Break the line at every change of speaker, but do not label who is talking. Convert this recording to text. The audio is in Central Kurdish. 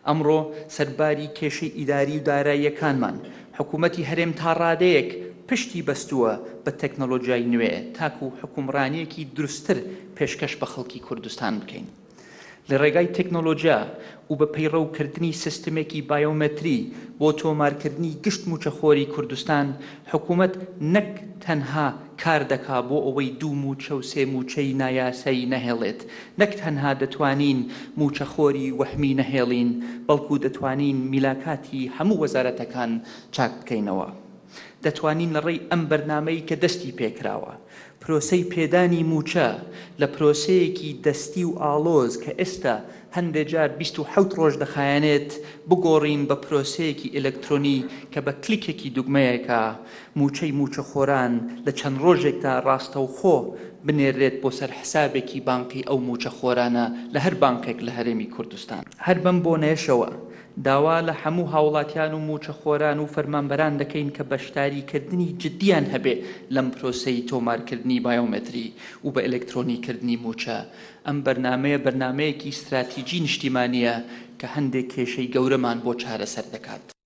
ئەمڕۆ سەرباری کێشەی ئیداری و داراییەکانمان، حکوومەتی هەرێم تا ڕادەیەک پشتی بەستووە بە تەکنەلۆجیای نوێ تاکو حوکمڕانییەکی دروستتر پێشکەش بە خەڵکی کوردستان بکەین. لە ڕێگای تەکنۆلۆجیا و بە پەیڕەوکردنی سیستمێکی بایۆمەتری بۆ تۆمارکردنی گشت مووچەخۆری کوردستان، حکوومەت نەک تەنها کار دەکا بۆ ئەوەی دوو مووچە و سێ مووچەی نایاسایی نەهێڵێت، نەک تەنها دەتوانین مووچەخۆری وەهمی نەهێڵین، بەڵکو دەتوانین میلاکاتی هەموو وەزارەتەکان چاک بکەینەوە. دەتوانین لە ڕێی ئەم بەرنامەی کە دەستی پێکراوە، پرۆسەی پێدانی مووچە لە پرۆسەیەکی دەستی و ئاڵۆز کە ئێستا هەندێ جار 27 ڕۆژ دەخایەنێت، بگۆڕین بە پرۆسەیەکی ئەلکترۆنی کە بە کلیکێکی دوگمەیەکە مووچەی مووچەخۆران لە چەند ڕۆژێکدا ڕاستەوخۆ بنێررێت بۆ سەر حسابێکی بانقی ئەو مووچەخۆرانە لە هەر بانقێک لە هەرێمی کوردستان. هەر بەم بۆنەیەشەوە داوا لە هەموو هاوڵاتیان و مووچەخۆران و فەرمانبەران دەکەین کە بەشداریکردنی جدیان هەبێ لەم پرۆسەی تۆمارکردنی بایۆمەتری و بە ئەلکترۆنیکردنی مووچە. ئەم بەرنامەیە بەرنامەیەکی ستراتیجی نیشتیمانییە کە هەندێک کێشەی گەورەمان بۆ چارەسەر دەکات.